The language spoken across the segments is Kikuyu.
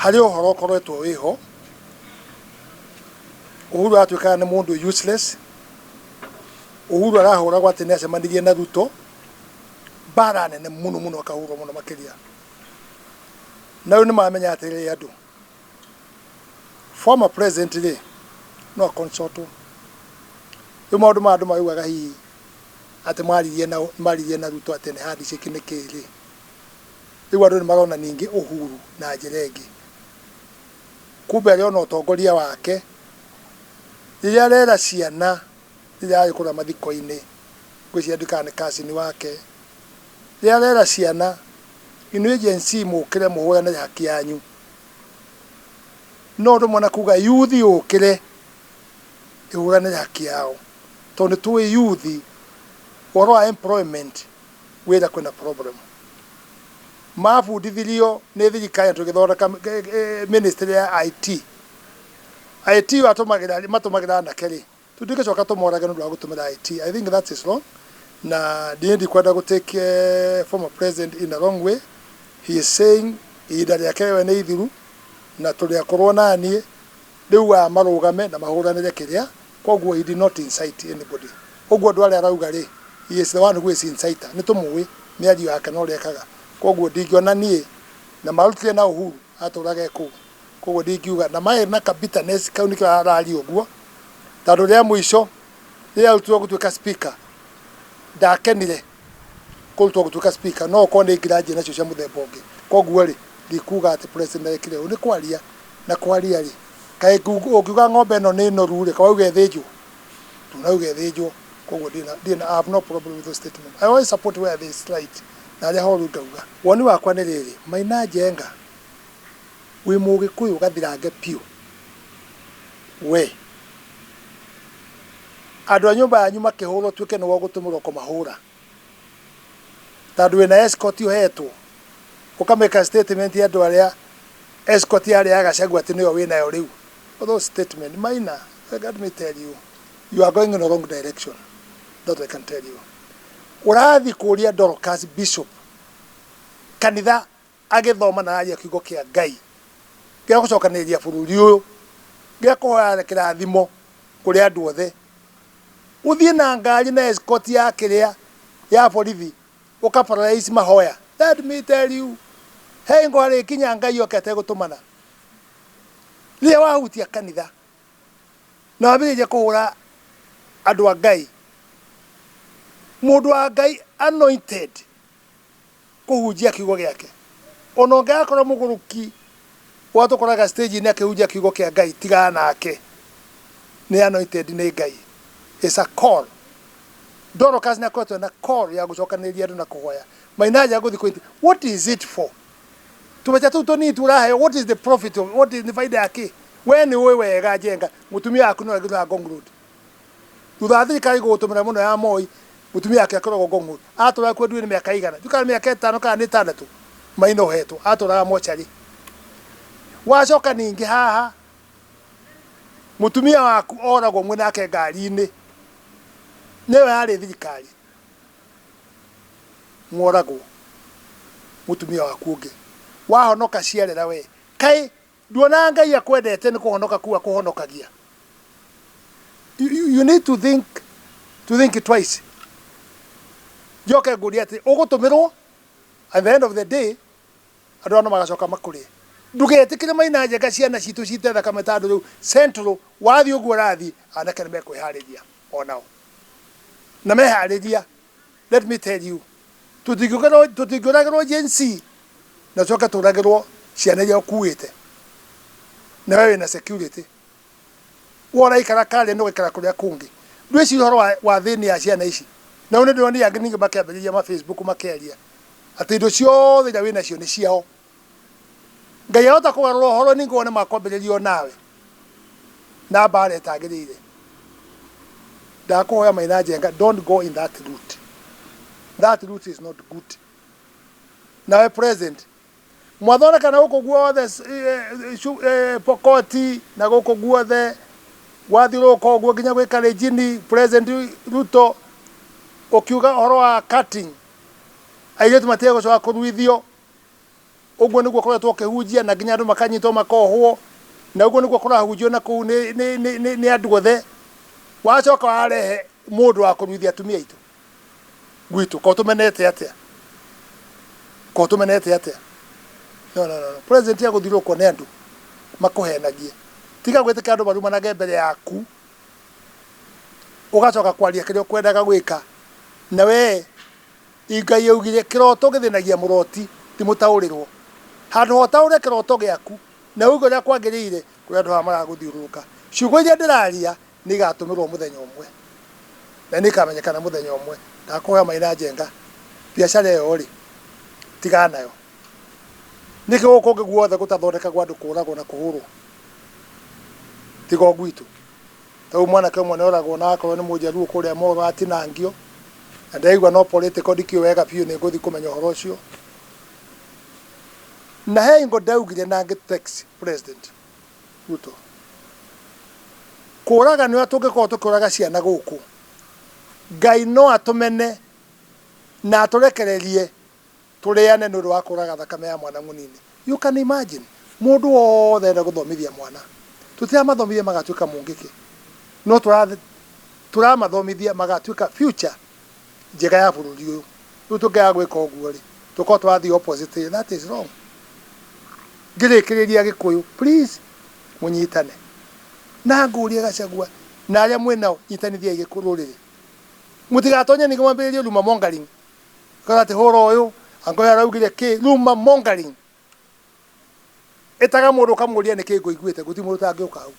Harĩ ũhoro ũkoretwo wĩho, Uhuru aratuĩkaga nĩ mũndũ useless, Uhuru arahũragwo atĩ nĩ acemanirie na Ruto, mbara nene mũno mũno akahũrwo mũno makĩria. Na rĩu nĩ maramenya atĩrĩrĩ andũ, former president rĩ, no a consult wo. Rĩu maũndũ maya andũ maraugaga hihi atĩ maririe na maririe na Ruto atĩ nĩ handshake nĩ kĩĩ rĩ, Rĩu andũ nĩ marona ningĩ Uhuru na njĩra ĩngĩ. Kumbe arĩ ona ũtongoria wake, rĩrĩa arera ciana rĩrĩa arĩ kũrĩa mathiko-inĩ, ngwĩciria ndiũĩ kana nĩ cousin wake, rĩrĩa arera ciana, inyuĩ Gen Z mũkĩre mũhũranĩre haki yanyu. No ũndũ ũmwe na kuga youth yũkĩre ĩhũranĩre haki yao. Tondũ nĩ tũĩ youth, ũhoro wa employment wĩra kwĩna problem. Mabundithirio nĩ thirikari na tũgĩthondeka ministry ya IT. IT atũmagĩra matũmagĩra anake rĩ, tũtingĩcoka tũmorage nĩ ũndũ wa gũtũmĩra IT. I think that is wrong. Na niĩ ndikwenda gũ take former president in a wrong way. He is saying ihinda rĩake we nĩ ithiru na tũrĩ akũrũ ona niĩ, rĩu aya marũgame na mahũranĩre kĩrĩa, koguo he did not incite anybody. Ũguo andũ arĩa arauga rĩ, he is the one who is inciter. Nĩ tũmũĩ mĩario yake na ũrĩa ekaga. Koguo ndingĩona niĩ, na marutire na Uhuru atũraga e kũu. Koguo ndingiuga, na marĩ na ka bitterness kau nĩkĩo araria ũguo, tondũ rĩa mũico rĩrĩa arutirwo gũtuĩka speaker, ndakenire kũrutwo gũtuĩka speaker, no okorwo nĩ grudge nacio cia mũthemba ũngĩ. Koguo rĩ, ndikuga atĩ president arekire ũũ, nĩ kwaria na kwaria rĩ, kaĩ ũngiuga ng'ombe ĩno nĩ noru rĩ, kaĩ wauga ĩthĩnjwo? Ndunauga ĩthĩnjwo. Koguo ndirĩ na, I have no problem with those statement. I always support where there is right, na harĩa horu ngauga. Woni wakwa nĩ rĩrĩ, Maina Njenga wĩ mũgĩkũyũ gathirange biũ we. Andũ a nyũmba yanyu makĩhũrwo ũtuĩke nĩwe ũgũtũmĩrwo kũmahũra. Tondũ wĩna escort ũhetwo, ũka make statement andũ arĩa escort yarĩ ya Gachagua atĩ nĩyo wĩnayo rĩu. Those statement, Maina, let me tell you, you are going in the wrong direction. That I can tell you. Ũrathiĩ kũria Dorcas Bishop kanitha agĩthoma na aria kiugo kĩa Ngai gĩa gũcokanĩrĩria bũrũri ũyũ, gĩa kũhoya kĩrathimo kũrĩ andũ othe. Ũthiĩ na ngari na escort ya kĩrĩa ya borithi ũka paralyze mahoya. Let me tell you, he hingo harĩkinya Ngai oke ategũtũmana. Rĩrĩa wahutia kanitha na wambĩrĩria kũhũra andũ a Ngai, mũndũ wa Ngai anointed kũhunjia kiugo gĩake. Ona ũngĩgakorwo mũgũrũki watũkoraga stage-inĩ akĩhunjia kiugo kĩa Ngai, tigana nake. Nĩ anointed nĩ Ngai. It's a call. Dorcas nĩ akoretwo na call ya gũcokanĩrĩria andũ na kũhoya. Maina nja gũthiĩ kũ what is it for? Tũbeca tũu tũnini tũraheo, what is the profit of, what is, nĩ baida ya kĩ? We nĩ ũĩ wega Njenga, mũtumia waku nĩwe ũragĩrwo Ngong Road. Thutha wa thirikari gũgũtũmĩra mũno ya Moi, mũtumia wake akoragwo Ngong Road. Atũraga kuo ndiũĩ nĩ mĩaka ĩigana, ndiũĩ kana nĩ mĩaka ĩtano kana nĩ ĩtandatũ, Maina ũhetwo, atũraga mocarĩ. Wacoka ningĩ haha, mũtumia waku oragwo mwĩ nake ngari-inĩ, nĩyo yarĩ thirikari, mworagwo mũtumia waku ũngĩ. Wahonoka ciarera we, kaĩ Nduonaga Ngai akwendete nĩ kũhonoka kuu akũhonokagia. You need to think twice. Njoke ngũrie atĩ ũgũtũmĩrwo at the end of the day andũ aya no magacoka makũrĩe. Ndũgetĩkĩre Maina Njenga ciana citũ cite thakame tondũ rĩu Central wathiĩ ũguo ũrathiĩ anake nĩ mekwĩharĩria onao. Na meharĩria let me tell you tũtingĩũragĩrwo Gen Z na tũcoke tũragĩrwo ciana iria ũkuĩte na we wĩna security. We ũraikara Karen ũgaikara kũrĩa kũngĩ. Ndwĩciria ũhoro wa thĩinĩ ya ciana ici. Na rĩu nĩ ndĩronire angĩ ningĩ makĩambĩrĩria ma Facebook makĩaria atĩ indo ciothe iria wĩnacio nĩ ciao. Ngai ahota kũgarũra ũhoro ningĩ wone makwambĩrĩria o nawe na mbara ĩtagĩrĩire. Ndakũhoya Maina Njenga, don't go in that route. That route is not good. Nawe president, mwathondeka na gũkũ guothe Pokoti na gũkũ guothe gwathiũrũrũka ũguo nginya gwĩ Kalenjin, President Ruto ũkiuga ũhoro wa cutting, airĩtu matige gũcoka kũruithio. Ũguo nĩguo ũkoretwo ũkĩhunjia na nginya andũ makanyitwo makohwo, na ũguo nĩguo kũrahunjio na kũu nĩ, nĩ, nĩ, nĩ, nĩ andũ othe. Wacoka warehe mũndũ wa kũruithia atumia aitũ gwitũ, ko tũmenete atĩa? Ko tũmenete atĩa? No, no, no, no. President agũthiũrũrũkwo nĩ andũ makũhenagie. Tiga gwĩtĩkĩra andũ marumanage mbere yaku, ũgacoka kwaria kĩrĩa ũkwendaga gwĩka, na we Ngai augire kĩroto gĩthĩnagia mũroti ti mũtaũrĩrwo. Handũ ha ũtaũre kĩroto gĩaku na uge ũrĩa kwagĩrĩire, kũrĩ andũ haha maragũthiũrũrũka. Ciugo iria ndĩraria nĩ igatũmĩrwo mũthenya ũmwe na nĩ ikamenyekana mũthenya ũmwe. Ndakũhoya Maina Njenga, biacara ĩyo rĩ, tigana nayo. Nĩkĩ gũkũ kũngĩ guothe gũtathondekagwo andũ kũragwo na kũhũrwo? Tiga o gwitũ. Ta rĩu mwanake ũmwe nĩ oragwo na akorwo nĩ mũnjaruo kũrĩa Moro atinangio, na ndĩraigua no political ndikĩũĩ wega biũ nĩ ngũthiĩ kũmenya ũhoro ũcio. Na he hingo ndaugire na ngĩ text President Ruto, kũraga nĩ ũrĩa tũngĩkorwo tũkĩũraga ciana gũkũ, Ngai no atũmene na atũrekererie tũrĩane nĩ ũndũ wa kũraga thakame ya mwana mũnini. You can imagine, mũndũ wothe arenda gũthomithia mwana. Tũtiramathomithia magatuĩka mũngĩkĩ, no tũramathomithia magatuĩka future njega ya bũrũri ũyũ. Rĩu tũngĩaga gwĩka ũguo rĩ, tũkorwo tũrathiĩ opposite, that is wrong. Ngĩrĩkĩrĩria Gĩkũyũ, please mũnyitane. Na ngũrie Gachagua na arĩa mwĩnao, nyitanithiai rũrĩrĩ. Mũtigatonye ningĩ mwambĩrĩrie rumour mongering. Ũkauga atĩ hũra ũyũ, anga ũyũ araugire kĩ, rumour mongering. Ĩtaga mũndũ ũkamũria nĩkĩ ngũiguĩte, gũtirĩ mũndũ ũtangĩũka hau.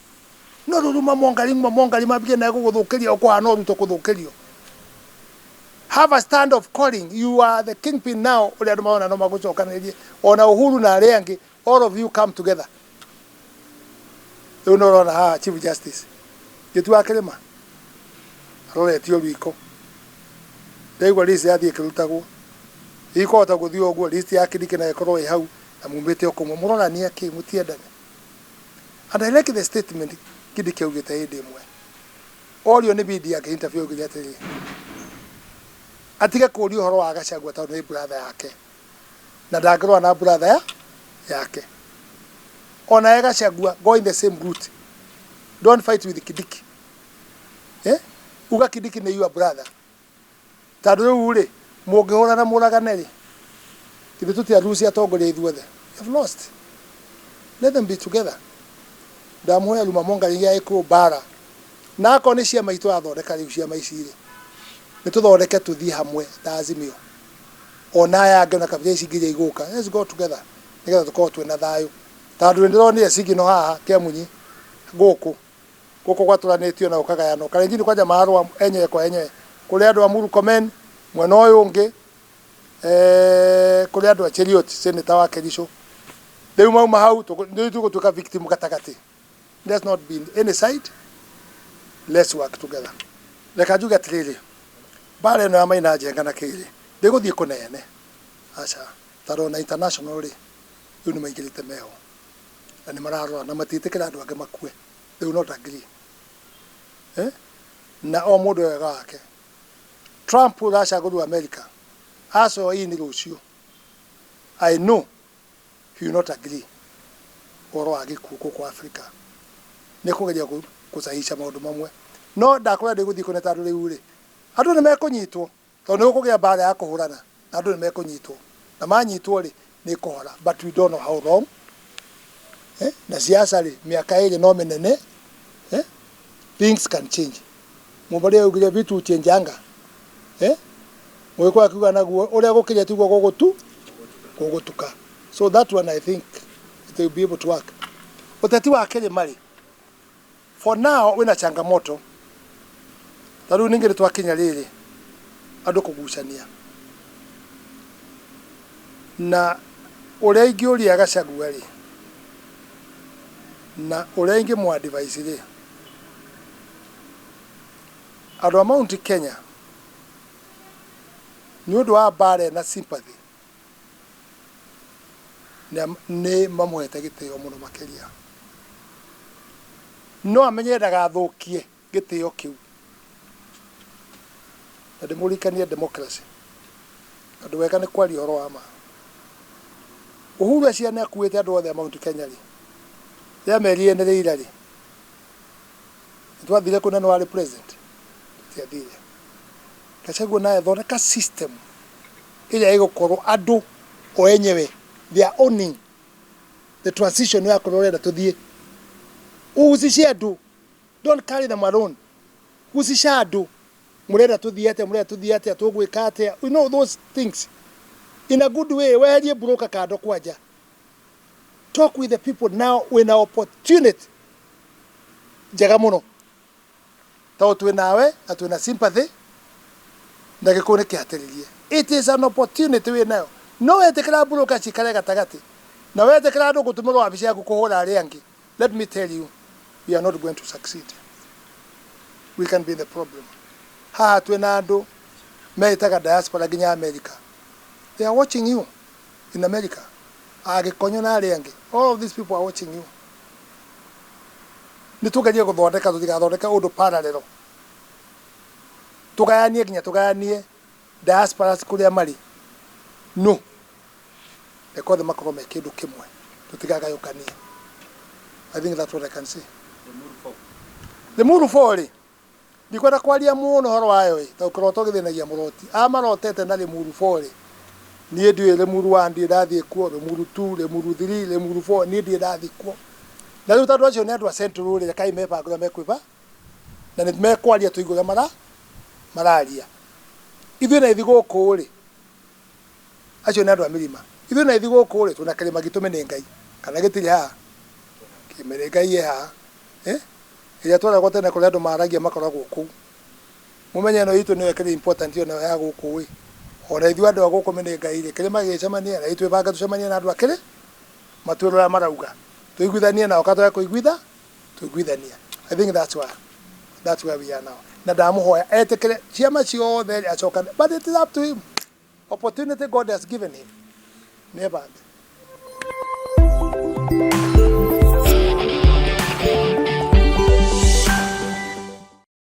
No rĩu rumour mongering, rumour mongering mambĩrĩrie nawe gũgũthũkĩria ũkũhana o Ruto kũthũkĩrio. Have a stand of calling, you are the kingpin now, ũrĩa andũ marona no magũcokanĩrĩrie, ona Uhuru na arĩa angĩ, all of you come together. Rĩu nĩ ũrona haha Chief Justice Gĩtu wa Kĩrĩma aroretio riko, ndaigua list yathiĩ ĩkĩrutagwo, ikũhota gũthiĩ ũguo list ya Kindiki nayo ĩkorwo ĩ hau na mumĩte o kũmwe, mũrorania kĩ mũtiendane? And I like the statement Kindiki augĩte hĩndĩ ĩmwe, orio nĩ media akĩ interview augire atĩrĩrĩ, atige kũrio ũhoro wa Gachagua tondũ nĩ brother yake. Na ndangĩrũa na brother ya yake. Onawe Gachagua go in the same route. Don't fight with Kindiki. Eh? Uga Kindiki nĩ your brother. Tondũ rĩu rĩ, mũngĩhũrana mũragane rĩ, githĩ tũtiarucia atongoria ithuothe? We have lost. Let them be together. Ndamũhoya rumour mongering ya Gĩkũyũ mbara. Na akorwo nĩ ciama itũ tũrathondeka rĩu ciama ici rĩ, nĩ tũthondeke tũthiĩ hamwe ta Azimio. Ona aya angĩ ona kabira ici ingĩ iria igũka, let's go together nĩgetha tũkorwo twĩna thayũ. Tondũ nĩ ndĩronire signal haha Kĩamunyi gũkũ, gũkũ gwatũranĩtio na gũkagayanwo. Kalenjin kwanja mararũa enyewe kwa enyewe. Kũrĩ andũ a Murkomen mwena ũyũ ũngĩ, kũrĩ andũ a Cheruiyot senator wa Kericho. Rĩu mauma hau nĩ tũgũtuĩka victim gatagatĩ. Let's not be in any side, let's work together. Reka njuge atĩrĩrĩ, mbara ĩno ya Maina Njenga na kĩrĩ, ndĩgũthiĩ kũnene, aca, tondũ ona international rĩ, rĩu nĩ maingĩrĩte meho, na nĩ mararora, na matiĩtĩkĩra andũ angĩ makue, they will not agree. Eh? Na o mũndũ e wega wake. Trump ũracagũrwo America, aco in rũciũ, I know he will not agree ũhoro wa gĩkuũ gũkũ Africa. Nĩ kũgeria kũcahica maũndũ mamwe. No ndakwĩra ndĩgũthiĩ kũnene tondũ rĩu rĩ, andũ nĩ mekũnyitwo tondũ nĩ gũkũgĩa mbara ya kũhũrana na andũ nĩ mekũnyitwo. Na manyitwo rĩ, nĩ ĩkũhora but we don't know how long. Eh? Na siasa rĩ, mĩaka ĩrĩ no mĩnene. Eh? Things can change. Mũmbarĩ augire vitu huchenjanga. Eh? Mũgĩkũyũ akiuga naguo ũrĩa gũkĩria tiguo gũgũtu gũgũtuka. So that one I think it will be able to work. Ũteti wa kĩrĩma rĩ, for now wĩna changamoto. Ta rĩu ningĩ nĩ twakinya rĩrĩ andũ kũgucania. Na ũrĩa ingĩũria Gachagua rĩ, na ũrĩa ingĩmũ advise rĩ, andũ a Mount Kenya nĩ ũndũ wa mbara ĩna sympathy nĩ mamũhete gĩtĩo mũno makĩria. No amenye ndagathũkie gĩtĩo kĩu. Na ndĩmũririkanie democracy. Tondũ wega nĩ kwaria ũhoro wa ma. Uhuru aciane akuĩte andũ othe a Mount Kenya rĩ, rĩrĩa merire nĩ Raila rĩ, nĩtwathire kũu na nĩ warĩ president? Tũtiathire. Gachagua nawe thondeka system ĩrĩa ĩgũkorwo andũ o enyewe they are owning the transition ya kũrĩa ũrenda tũthiĩ. Uhusishe andũ, don't carry them alone. Husisha andũ, mũrenda tũthiĩ atĩa, mũrenda tũthiĩ atĩa, tũgwĩka atĩa, you know those things in a good way. Weherie broker kando kwanja. Talk with the people now wĩna opportunity njega mũno tondũ twĩ nawe na twĩna sympathy na gĩkũyũ nĩ kĩhatĩrĩrie. It is an opportunity wĩ nayo. No wetĩkĩra broker cikare gatagatĩ na wetĩkĩra andũ gũtũmĩrwo wabici yaku kũhũra arĩa angĩ, let me tell you, we are not going to succeed. We can be the problem. Haha twĩna andũ meĩtaga diaspora nginya America. They are watching you in America. Agĩkonyo na arĩa angĩ. All of these people are watching you. Nĩ tũgerie gũthondeka tũtigathondeke ũndũ parallel. Tũgayanie nginya tũgayanie diasporas kũrĩa marĩ. No. Reke othe makorwo me kĩndũ kĩmwe. Tũtigagayũkanie. I think that's what I can say. Limuru 4 rĩ, ndikwenda kwaria mũno ũhoro wayo ĩ, tondũ kĩroto gĩthĩnagia mũroti. Aya marotete na Limuru 4 rĩ, niĩ ndiũĩ Limuru 1 ndirĩ ndathiĩ kuo, Limuru 2, Limuru 3, Limuru 4 niĩ ndirĩ ndathiĩ kuo. Na rĩu tondũ acio nĩ andũ a Central rĩ, rekai mebange ũrĩa mekwĩba, na nĩ mekwaria tũigue ũrĩa mara mararia. Ithuĩ na ithuĩ gũkũ rĩ, acio nĩ andũ a mĩrima. Ithuĩ na ithuĩ gũkũ rĩ, twĩna kĩrĩma gitũ Mĩnĩngai, kana gĩtirĩ haha? Mĩnĩngai ĩ haha. Eh? Ĩrĩa tweragwo tene kũrĩa andũ maragia makoragwo kũu. Mũmenye ĩno itũ nĩyo ĩkĩrĩ important onayo ya gũkũ ĩ. Ona ithuĩ andũ a gũkũ Mĩnĩngai rĩ, kĩrĩma gĩgĩcemania na ithuĩ twĩbange tũcemanie na andũ a kĩrĩ matwĩre ũrĩa marauga. Tũiguithanie nao kana twage kũiguitha tũiguithania. I think that's where, that's where we are now. Na ndamũhoya etĩkĩre ciama ciothe rĩ acokane, but it is up to him. Opportunity God has given him. Nĩ ebange.